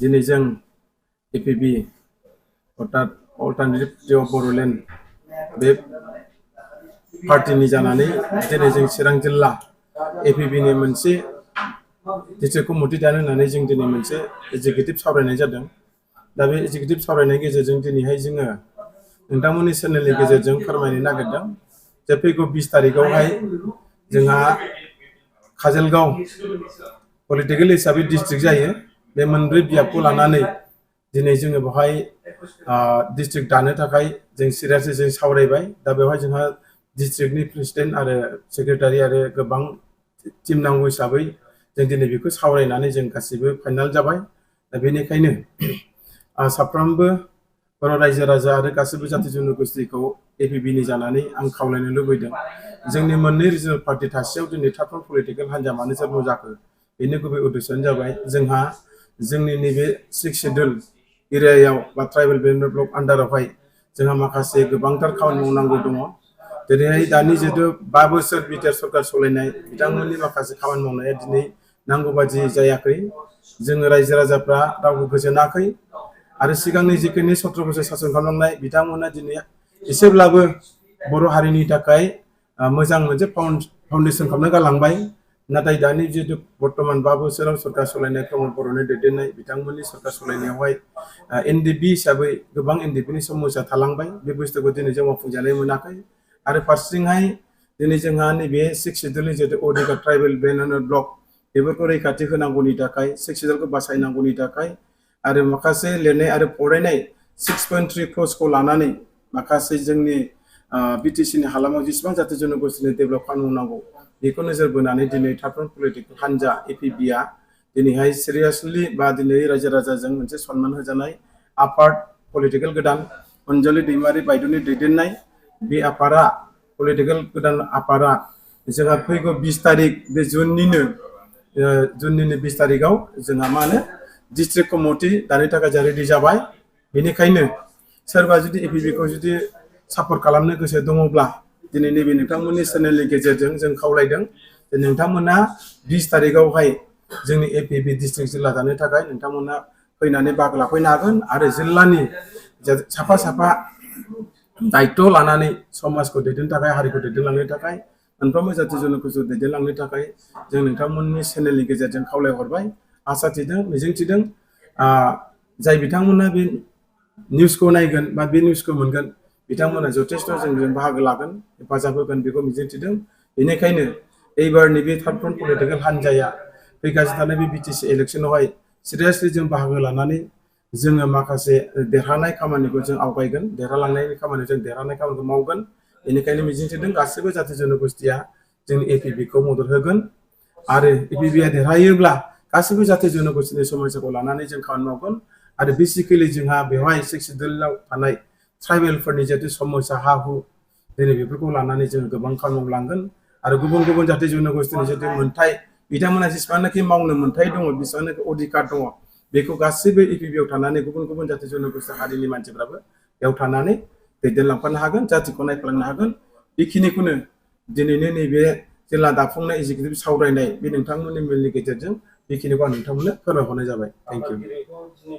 दिनै जों एपिबि अर्थात अल्टारनेटिभ अफ बड'लेण्ड बे पार्टिनि जानानै दिनै जों चिरां जिल्ला एपिबिनि मोनसे डिस्ट्रिक्ट कमिटि दानो होननानै जों दिनै मोनसे एग्जिकिउटिभ सावरायनाय जादों। दा बे एग्जिकिउटिभ सावरायनायनि गेजेरजों दिनैहाय जोङो नोंथांमोननि चेनेलनि गेजेरजों फोरमायनो नागिरदों जे फैगौ 20 तारिखआवहाय जोंहा काजलगांव पलिटिकेल हिसाबै डिस्ट्रिक्ट जायो। बे मोनब्रै बियाबखौ लानानै दिनै जोङो बेवहाय डिस्ट्रिक्ट दानो थाखाय जों सिरियासलि जों सावरायबाय। दा बेवहाय जोंहा डिस्ट्रिक्टनि प्रेसिडेन्ट आरो सेक्रेटारि आरो गोबां टिम नांगौ हिसाबै जों दिनै बेखौ सावरायनानै जों गासिबो फाइनाल जाबाय। दा बेनिखायनो साफ्रोमबो बर' रायजो राजा आरो गासिबो जाथि जन'गोष्ठीखौ एपिबिनि जानानै आं खावलायनो लुबैदों। जोंनि मोननै रिजनेल पार्टि थासेयाव दिनै थार्ड पलिटिकेल हान्जा मानो जोनोम जाखो बेनि गुबै उद्देश्यआनो जाबाय जोंहा जोंनि नैबे 6 शेड्युल एरियायाव बा ट्राइबेल डेभेलपमेन्ट ब्लक आन्डारावहाय जोंहा माखासे गोबांथार खामानि मावनांगौ दङ। जेरैहाय दानि जिहेतु 5 बोसोर बिटिआर सरकार सालायनाय बिथांमोननि माखासे खामानि मावनाया दिनै नांगौ बादि जायाखै। जोङो रायजो राजाफ्रा रावबो गोजोनाखै आरो सिगांनि जिखिनि 17 बोसोर सासन खालामनाय बिथांमोना दिनै एसेब्लाबो बर' हारिनि थाखाय मोजां मोनसे फाउन्डेसन खालामना गालांबाय। नाथाय दानि जिहेतु बर्तमान 5 बोसोराव सरकार सालायनाय प्रमद बर'नि दैदेननाय बिथांमोननि सरकार सालायनायावहाय एनडिपि हिसाबै गोबां एनडिपिनि समस्या थालांबाय। बे बुस्थुखौ दिनै जों मावफुंजानाय मोनाखै। आरो फारसेथिंहाय दिनै जोंहा नैबे 6 शेड्युलनि जिहेतु अडिगा ट्राइबेल डेभेलपमेन्ट ब्लक बेफोरखौ रैखाथि होनांगौनि थाखाय 6 शेड्युलखौ बासायनांगौनि थाखाय आरो माखासे लिरनाय आरो फरायनाय 6.3 क्लजखौ लानानै माखासे जोंनि बिटिसिनि हालामाव जेसेबां जाथि जन'गोष्ठीनि डेभेलप खालामनांगौ बेखौ नोजोर बोनानै दिनै थार्ड पलिटिकेल हान्जा एपिबिआ दिनैहाय सिरियासलि बा दिनै रायजो राजाजों मोनसे सनमान होजानाय आफाद पलिटिकेल गोदान अनजलि दैमारि बायद'नि दैदेननाय बे आफादा पलिटिकेल गोदान आफादा जोंहा फैगौ 20 तारिख बे जुननिनो 20 तारिखआव जोंहा मा होनो डिस्ट्रिक्ट कमिटि दानो थाखाय जों रेडि जाबाय। बेनिखायनो सोरबा जुदि एपिबिखौ जुदि सापर्ट खालामनो गोसो दङब्ला दिनै नैबे नोंथांमोननि चेनेलनि गेजेरजों जों खावलायदों जे नोंथांमोना 20 तारिखआवहाय जोंनि एपिबि डिस्ट्रिक्ट जिल्ला दानो थाखाय नोंथांमोना फैनानै बाहागो लाफैनो हागोन आरो जिल्लानि साफा साफा दायित्व लानानै समाजखौ दैदेननो थाखाय हारिखौ दैदेनलांनो थाखाय मोनफ्रोमबो जाथि जन'गोष्ठीखौ दैदेनलांनो थाखाय जों नोंथांमोननि चेनेलनि गेजेरजों खावलायहरबाय। आसा थिदों मिजिंथिदों जाय बिथांमोना बे निउसखौ नायगोन बा बे निउसखौ मोनगोन बिथांमोना जथेस्थ' जोंजों बाहागो लागोन हेफाजाब होगोन बेखौ मिजिंथिदों। बेनिखायनो एबारनि बे थार्ड फ्रन्ट पलिटिकेल हान्जाया फैगासिनो थानाय बे बिटिसि इलेक्सनावहाय सिरियासलि जों बाहागो लानानै जोङो माखासे देरहानाय खामानिखौ जों आवगायगोन। देरहालांनायनि खामानियाव जों देरहानाय खामानिखौ मावगोन। बेनिखायनो मिजिंथिदों गासैबो जाथि जन'गोष्ठीया जोंनि एपिबिखौ मदद होगोन आरो एपिबिआ देरहायोब्ला गासैबो जाथि जन'गोष्ठीनि समस्याखौ लानानै जों खामानि मावगोन आरो बेसिकेलि जोंहा बेवहाय 6 शेड्युलाव थानाय ट्राइबेलफोरनि जिहेतु समस्या हा हु दिनै बेफोरखौ लानानै जों गोबां खामानि मावलांगोन आरो गुबुन गुबुन जाथि जन'गोष्ठीनि जिहेतु मोन्थाय बिथांमोना जेसेबांनाखि मावनो मोन्थाय दङ बेसेबांनाखि अधिकार दङ बेखौ गासैबो एपिबिआव थानानै गुबुन गुबुन जाथि जन'गोष्ठी हारिनि मानसिफ्राबो बेयाव थानानै दैदेनलांफानो हागोन जातिखौ नायफ्लांनो हागोन। बेखिनिखौनो दिनैनो नैबे जिल्ला दाफुंनाय एग्जिकिउटिभ सावरायनाय बे नोंथांमोननि मेलनि गेजेरजों बेखिनिखौ आं नोंथांमोननो फोरमायहरनाय जाबाय। Thank you.